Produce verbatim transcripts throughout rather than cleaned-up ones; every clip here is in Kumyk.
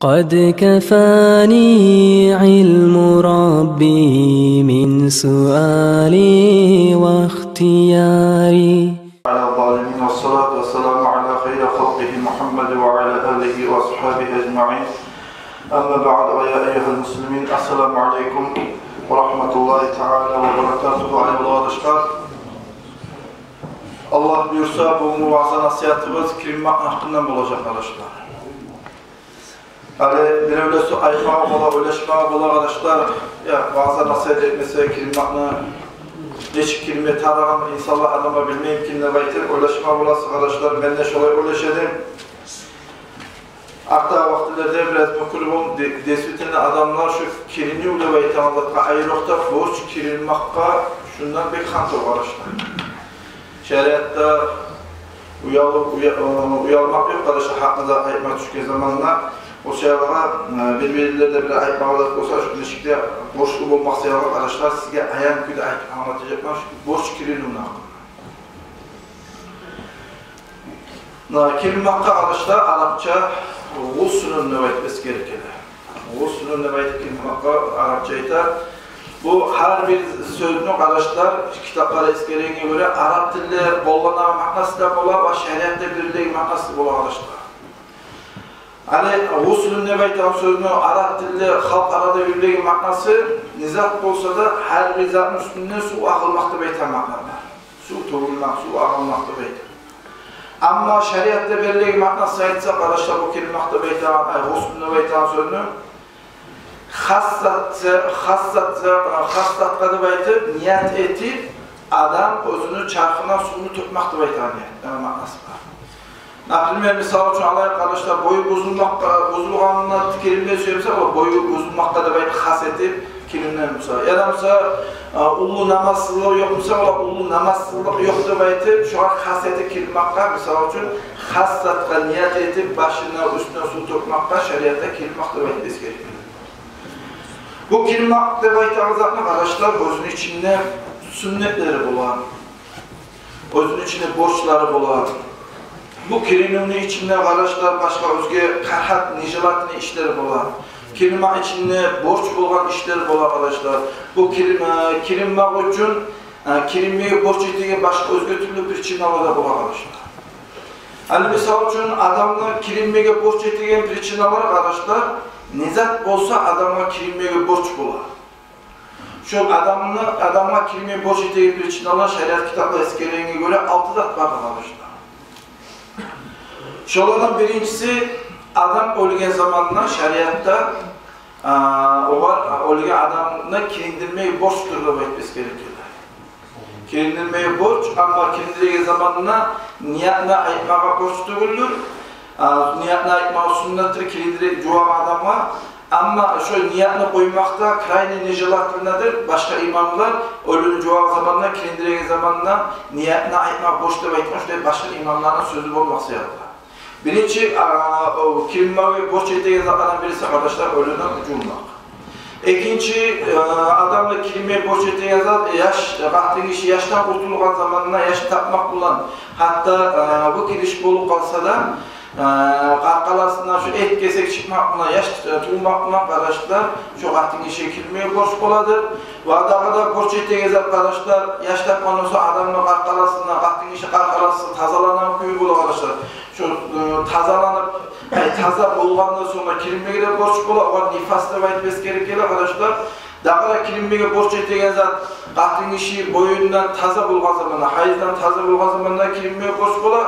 قد كفاني علم ربي من سؤالي واختياري. على الظالمين، والصلاة والسلام على خير خلقه محمد وعلى آله وأصحابه أجمعين. أما بعد، ويا أيها المسلمين، السلام عليكم ورحمة الله تعالى وبركاته. Аявлу къардашлар, Аллагь буюрса, бугюнгю ваъза-насигьатыбыз киринмек гьакъындан болажакъ, къардашлар. Гьали биревлер айтмагъа бола, ойлашмагъа бола, къардашлар, я, ваъза-насигьат этмесе, киринмекни, нечик киринме тарыгъын инсанлар адамлар билмейми экен деп айтып ойлашмагъа боласыз, къардашлар. Мен де шолай ойлаша эдим. Артдагъы вакътилерде бираз мюкюр болду. Де-, действительно, адамлар шу киринив деп айтагъан затгъа, айрокъда борч киринмекге, шундан бек хантав, къардашлар. Шариатда уялып, уя-, ы, уялмакъ ёкъ, къардашлар, гьакъында айтма тюшген заманда. О саялы, ы, бир-бирлерде бир айтмагъа зат болса, шу нечик де борчлу болмакъ саялы, къардашлар, сизге аян кюйде айтып англатажакъман шу борч киринивню гьакъында. Муна, киринмекге, къардашлар, арапча гъуслун деп айтып эсгериле. Гъуслун деп айтып киринмекге арапча айта. Бу гьар бир сёзню, къардашлар, китапларда эсгерилгенге гёре, арап тилде къолланагъан маънасы да бола ва шариатда берилеген маънасы да бола, къардашлар. Гьали гъуслун деп айтагъан сёзню арап тилде, халкъ арада юрюлеген маънасы, не зат болса да, гьар бир затны уьстюнден сув агъылмакъ деп айтагъан маъна бар. Сув тёгюлмек, сув агъылмакъ деп айта. Амма шариатда берилеген маънасын айтсакъ, къардашлар, бу киринмек деп айтагъан, ай, гъуслун деп айтагъан сёзню хас зат, хас зат, хас затгъа деп айтып, ният этип, адам оьзюню чархына сувну тёкмек деп айтагъан ният, яни маънасы бар. Например, мисал учун алайыкъ, къардашлар, бою бузулмакъ, бузулгъанына киринме сюе буса, о бою бузулмакъгъа деп айтып хас этип киринме буса. Яда буса, а, уллу намазсызлыгъы ёкъ буса, о уллу намазсызлыкъ ёкъ деп айтып, шогъар хас этип киринмекге, мисал учун, хас затгъа ният этип, башына, уьстюне сув тёкмекге шариатда киринмек деп айтып эсгериле. Бу киринмек деп айтагъан затны, къардашлар, оьзюню ичинде сюннетлери бола. Оьзюню ичинде борчлары бола. Бу киринивню ичинде, къардашлар, башгъа оьзге карагьат, нежелательный ишлер бола. Киринмек ичинде борч болгъан ишлер бола, къардашлар. Бу кирин-, э, киринмек учун, э, киринмеге борч этеген башгъа оьзге тюрлю причиналар да бола, къардашлар. Гьали, мисал учун, адамны киринмеге борч этеген причиналар, къардашлар, не зат болса адамгъа киринмеге борч бола. Шо адамны, адамгъа киринме борч этеген причиналар шариат китапларда эсгерилгенге гёре алты зат бар, къардашлар. Шолардан биринчиси, адам оьлген заманда шариатда, а, огъар, а, оьлген адамны кириндирмеге борчдур деп айтып эсгериле. Кириндирмеге борч, амма кириндиреген заманда ниятны айтмагъа борч тюгюлдюр. А, ниятны айтмагъа сюннетдир кириндире жувагъан адамгъа. Амма шо ниятны къоймакъда крайне нежелательнодур. Башгъа имамлар оьлюню жувагъан заманда, кириндиреген заманда ниятны айтмагъа борч деп айтгъан, шулай башгъа имамланы сёзю болмакъ саялы. Биринчи, а, о, киринмеге борч этеген затлардан бириси, къардашлар, оьлюню жувмакъ. Экинчи, э, адамгъа киринмеге борч этеген зат, яш, къатын гиши яшдан къутулгъан заманда яш тапмакъ булан, гьатта, э, бу кириш болуп къалса да, э, къаркъарасындан шо эт-кесек чыкъмакъ булан, яш, э, тувмакъ булан, къардашлар, шо къатын гишиге киринмеге борч боладыр. Ва дагъы да борч этеген зат, къардашлар, яш тапгъан болса, адамны къаркъарасындан, къатын гиши къаркъарасы тазалангъан кюй бола, къардашлар. Шо, э, тазаланып, ай, таза болгъандан сонг киринмеге де борч бола, огъар нифас деп айтып эсгериле, къардашлар. Дагъы да киринмеге борч этеген зат, къатын гиши боюндан таза болгъан заманда, гьайыздан таза болгъан заманда киринмеге борч бола.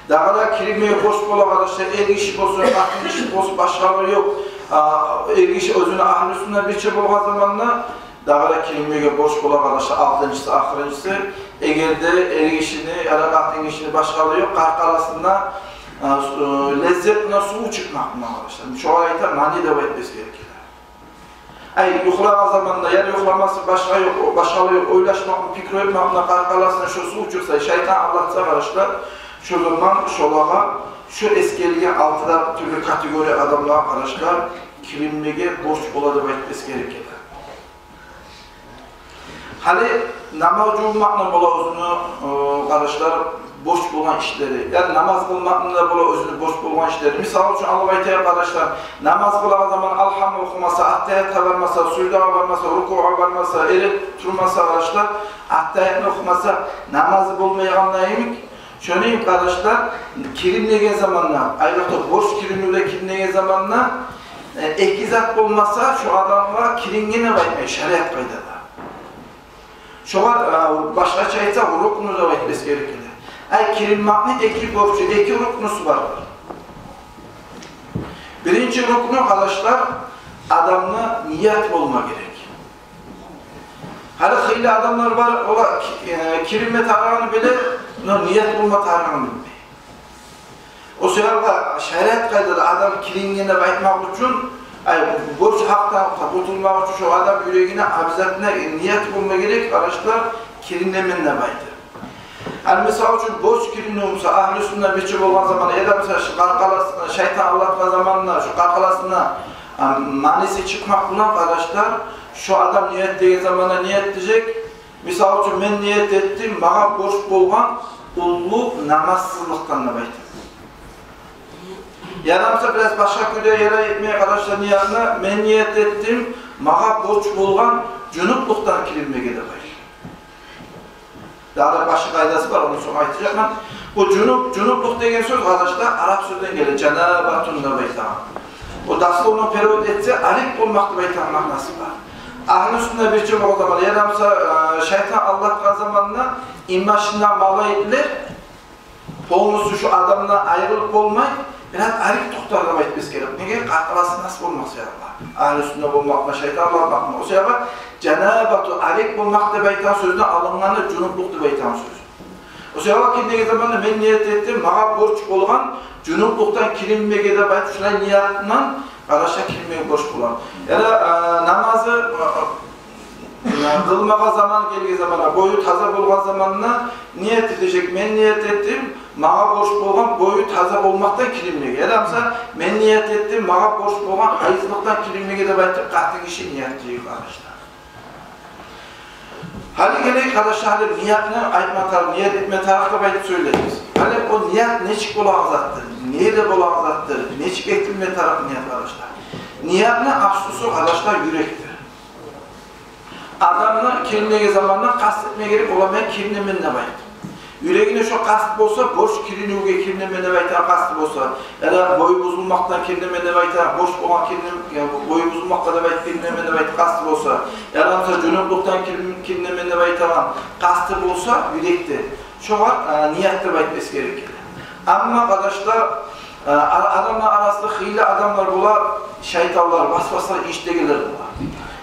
Дагъы да киринмеге борч бола, къардашлар, эр гиши болсун, къатын гиши болсун, башгъалыгъы ёкъ. А, эр гиши оьзюню агьлюсюнден бирче болгъан заманда, дагъы да киринмеге борч бола, къардашлар, алтынчысы, ахырынчысы, эгер де эр гишини яда къатын гишини башгъалыгъы ёкъ, къаркъарасында, а, су-, леззет булан сув чыкъмакъ булан, къардашлар. Шогъар айта мани деп айтып эсгериле. Ай, юхлагъан заманда, яда юхламасы башгъа ёкъ, башгъалыгъы ёкъ, ойлашмакъ, пикру этмакъ булан къаркъарасындан шо сув чыкъса, шайтан алдатса, къардашлар, шо заман шолагъа, шо эсгерилген алты да тюрлю категория адамлагъа, къардашлар, киринмеге борч бола деп айтып эсгериле. Гьали намаз жувунмакъ булан бола оьзюню, э, къардашлар, борч болгъан ишлери, яда намаз къылмакъны да бола оьзюню борч болгъан ишлери. Мисал учун алып айтайыкъ, къардашлар, намаз къылагъан заман Алгьамны охумаса, аттагьиятгъа бармаса, суждагъа бармаса, рукугъа бармаса, эретуруп турмаса, къардашлар, аттагьиятны охумаса, намазы болмайгъан йимик. Шону йимик, къардашлар, киринеген заманда, айрокъда борч киринивде киринеген заманда, э, эки зат болмаса, шо адамгъа киринген деп айтмай шариат къайдада. Шогъар, э, башгъача айтса, рукну деп айтмасы герек эди. Ай, киринмакъны эки борчу, эки рукнусу бар. Биринчи рукну, къардашлар, адамны ният болма герек. Гьали хыйлы адамлар бар, олар ки-, э, киринме тарыгъын биле, но ният болма тарыгъын билмей. О себепге шариат къайдада адам киринген деп айтмакъ учун, ай, борч гьакъдан къутулмакъ учун шо адам юрегине обязательно ният болма герек, къардашлар, киринемен деп айтып. Гьали мисал учун борч киринив буса, агьлю сунна бирче болгъан заманда, яда мисал шу къаркъарасына, шайтан алдатгъан заманда, шу къаркъарасына, а, маниси чыкъмакъ булан, къардашлар, шо адам ният деген заманда ният этежек, мисал учун, мен ният этдим магъа борч болгъан уллу намазсызлыкъдан деп айтып. Яда мисал бираз башгъа кюйде ярай этмеге, къардашлар, ниятны, мен ният этдим магъа борч болгъан жунуплукъдан киринмеге деп айтып. Дагъы да башгъа къайдасы бар, ону сонг айтажакъман. Бу жунуп, жунуплукъ деген сёз, къардашлар, арап сёзден геле, жанабатун деп айтагъан. О дословно перевод этсе, арек болмакъ деп айтагъан маънасы бар. Агьлю сунна бирче болгъан заманда, яда мисал, э, шайтан алдатгъан заманда, инбашындан малайиклер полностью шу адамдан айрылып болмай, бираз арек токътар деп айтмасы герек. Неге? Къаркъарасы нас болмакъ себепли. Агьлю сунна болмакъ булан шайтан алдатмакъ булан. О себепли жанабату, арек болмакъ деп айтагъан сёзден алынгъаны жунуплукъ деп айтагъан сёз. О себепли киринеген заманда мен ният этдим магъа борч болгъан жунуплукъдан киринмеге деп айтып, шулай ниятдан, къардашлар, киринмеге борч бола. Яда, э, намазы, э, э, къылмагъа заман гелген заманда, бою таза болгъан заманда ният этежек, мен ният этдим магъа борч болгъан бою таза болмакъдан киринмеге. Яда мисал, мен ният этдим магъа борч болгъан гьайызлыкъдан киринмеге деп айтып, къатын гиши ният этежек, къардашлар. Гьали гелейик, къардашлар, гьали ниятны айтма тарыкъ, ният этме тарыкъ деп айтып сёйлейбиз. Гьали о ният нечик болагъан затдыр, неде болагъан затдыр, нечик этилме тарыкъ ният, къардашлар? Ниятны аслусу, къардашлар, юрекдир. Адамны киринеген заманда къаст этме герек, ола мен киринемен деп айтып. Юрегинде шо къаст болса, борч киринивге киринемен деп айтагъан къасты болса, яда бою бузулмакъдан киринемен деп айтагъан, борч болгъан киринем-, яда бою бузулмакъгъа деп айтып киринемен деп айтып къасты болса, яда мисал жунуплукъдан кирин-, киринемен деп айтагъан къасты болса юрекде, шогъар, а, ният деп айтмасы герек эди. Амма, къардашлар, а, а-, адамлар арасында хыйлы адамлар бола, шайтанлар, васваслар, инжитегенлер бола.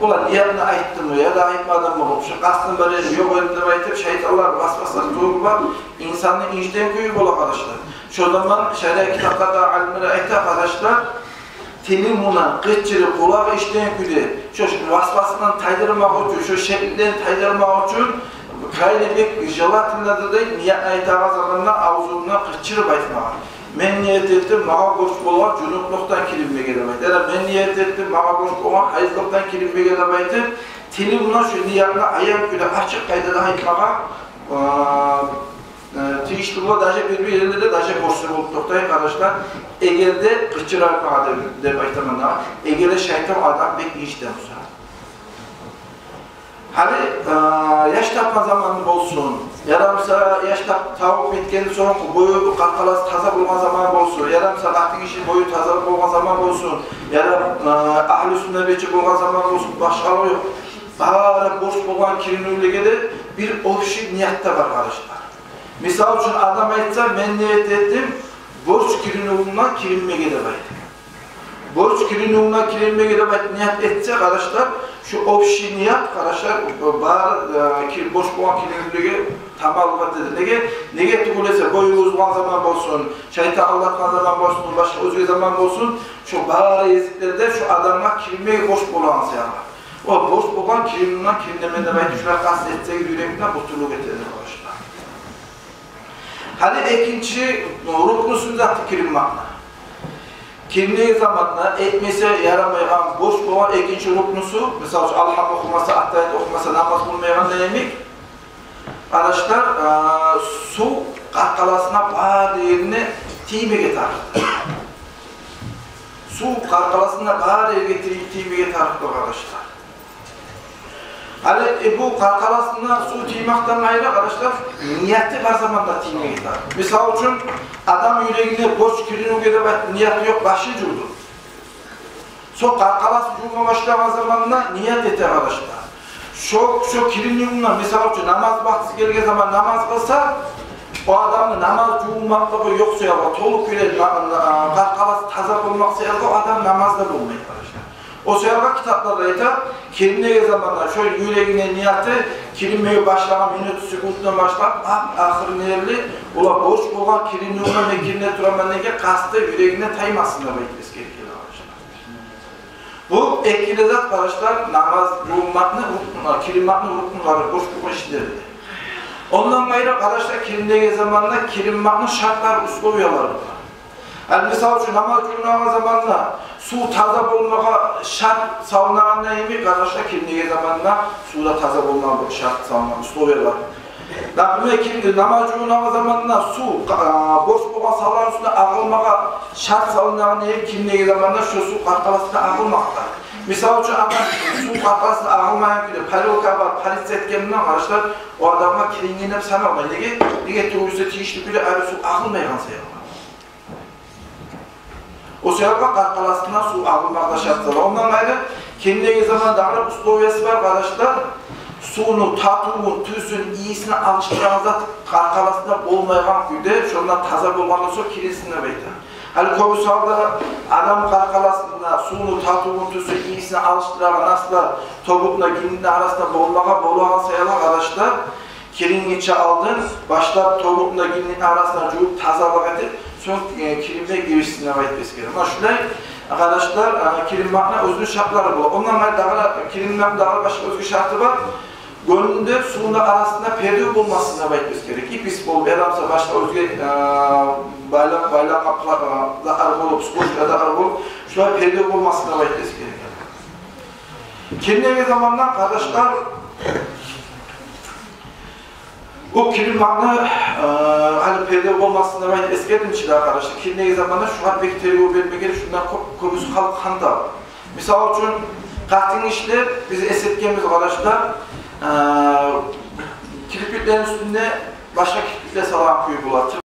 Олар ниятны айтдымы яда айтмадымы, шо къастым бар эди, ёкъ эди деп айтып, шайтанлар, васваслар тувуп, инсанны инжитеген кюю бола, къардашлар. Шо заман шариат китапларда алимлер айта, къардашлар, тили булан къычырып, къулагъы эшитеген кюйде, шо васвасадан тайдырмакъ учун, шо шекликден тайдырмакъ учун крайне бек желательнодур дей, ниятны айтагъан заманда авзундан къычырып айтмагъа. Мен ният этдим магъа борч болгъан жунуплукъдан киринмеге деп айтып, яда мен ният этдим магъа борч болгъан гьайызлыкъдан киринмеге деп айтып, тили булан шо ниятны аян кюйде, ачыкъ къайдада айтмагъа, э, э, тийишли бола, даже бир-бир ерлерде даже борчлу болуп токътай, къардашлар, эгер де къычырып айтмагъа деп, деп айтаман да, эгер де шайтан адам бек инжитеген буса. Гьали, э, яш тапгъан заманы болсун, яда мисал яш тап-, тавуп битгенден сонг бою, къаркъарасы таза болгъан заман болсун, яда мисал къатын гиши бою таза болгъан заман болсун, яда, э, агьлю сунна бирче болгъан заман болсун, башгъалыгъы ёкъ. Бары борч болгъан киринивлеге де бир общий ният да бар, къардашлар. Мисал учун, адам айтса, мен ният этдим борч киринивюмден киринмеге деп айтып. Борч киринивюмден киринмеге деп айтып ният этсе, къардашлар, шо общий ният, къардашлар, бары, э, кир-, борч болгъан киринивлеге таман бола деди. Неге? Неге тюгюл эсе, бою бузулгъан заман болсун, шайтан алдатгъан заман болсун, башгъа оьзге заман болсун, шо бары гезиклерде шо адамгъа киринмеге борч болагъан саялы. О борч болгъан киринивюмден киринемен деп айтып, шулай къаст этсегиз, юрекден къутулуп гетеди, къардашлар. Гьали экинчи рукну суннаты киринмакъны. Киринеген заманда этмесе ярамайгъан, борч болгъан экинчи рукнусу, мисал учун, Алгьам охумаса, Аттагьият охумаса, намаз къылмайгъан йимик. Къардашлар, э, сув къаркъарасына, бар ерине тиймеге тарыкъ. Сув къаркъарасына, бар ерге тий-, тиймеге тарыкъ, къардашлар. Гьали, э, бу къаркъарасына сув тиймекден къайры, къардашлар, нияты бар заманда тиймеге тарыкъ. Мисал учун, адам юрегинде борч киринивге деп айтып нияты ёкъ, башын жувду. Шо къаркъарасы жувма башлагъан заманда ният эте, къардашлар. Шо, шо киринивге, мисал учун, намаз вакътиси гелген заман намаз къылса, о адамны намаз жувунмакълыгъы ёкъ саялы, толу кюйде на-, на-, къаркъарасы таза болмакъ саялы о адам намазда болмай, къардашлар. О саялы китапларда айта, киринеген заманда шо юрегине нияты, киринмеге башлагъан минут, секунддан башлап, ап-, ахырына ерли, олай борч болгъан киринивге, мен кирине тураман деген къасты юрегине таймасын деп айтып эсгере, къардашлар. Бу эки де зат, къардашлар, намаз жувунмакъны рукну-, киринмакъны рукнулары, борч болгъан ишлери. Ондан къайры, къардашлар, киринеген заманда киринмакъны шартлары, условиялары бар. Гьали, мисал учун, намаз жувунагъан заманда сув таза болмагъа шарт салынагъанда йимик, къардашлар, киринеген заманда сув да таза болмагъа шарт салынгъан, условиялар. Например, киринеген, намаз жувунагъан заманда сув, а, борч болгъан савланы уьстюне агъылмагъа шарт салынагъанда йимик, киринеген заманда шо сув къаркъарасына агъылмакъда. Мисал учун, адам сув къаркъарасына агъылмайгъан кюйде, парилка бар, палец этгенде, къардашлар, о адамгъа киринген деп саналмай. Неге? Неге тюгюл эсе тийишли кюйде ари сув агъылмайгъан саялы. О саялы къаркъарасына сув агъылмакъ да шарт сала. Ондан къайры, киринеген заманда дагъы условиясы бар, къардашлар. Сувну татывун, тюзюн, ийисин алышдырагъан зат къаркъарасында болмайгъан кюйде, шондан таза болгъандан сонг киринсин деп айта. Гьали кёбюсю гьалда адам къаркъарасында сувну татывун, тюзюн, ийисин алышдырагъан наслар тобукъну, гиндини арасында болмагъа болагъан саялы, къардашлар, кирингинче алдын башлап тобукъну, гиндини арасына жувуп, тазалыкъ этип, сонг, э, киринме гиришсин деп айтып эсгере. Муна шулай, къардашлар, э, киринмакъны оьзюню шартлары бола. Ондан къайры дагъы да, киринмакъны дагъы башгъа оьзге шарты бар. Гёнгюнде сувну арасында пердев болмасын деп айтып эсгере. Ипис болуп, ярамаса башгъа оьзге, э, байлакъ, байлакъ, э, затлар болуп, скотчлар, затлар болуп, шулай пердев болмасын деп айтып эсгере. Киринеген заманда, къардашлар, бу киринмакъны, э, гьали пердев болмасын деп айтып эсгердим чи дагъы, къардашлар. Киринеген заманда шугъар бек тергев бермеге герек, шунда кё-, кёбюсю халкъ хантав. Мисал учун, къатынгишилер, биз эс этгенбиз, къардашлар, э, кирпиклени уьстюне башгъа кирпиклер салагъан кюй бола.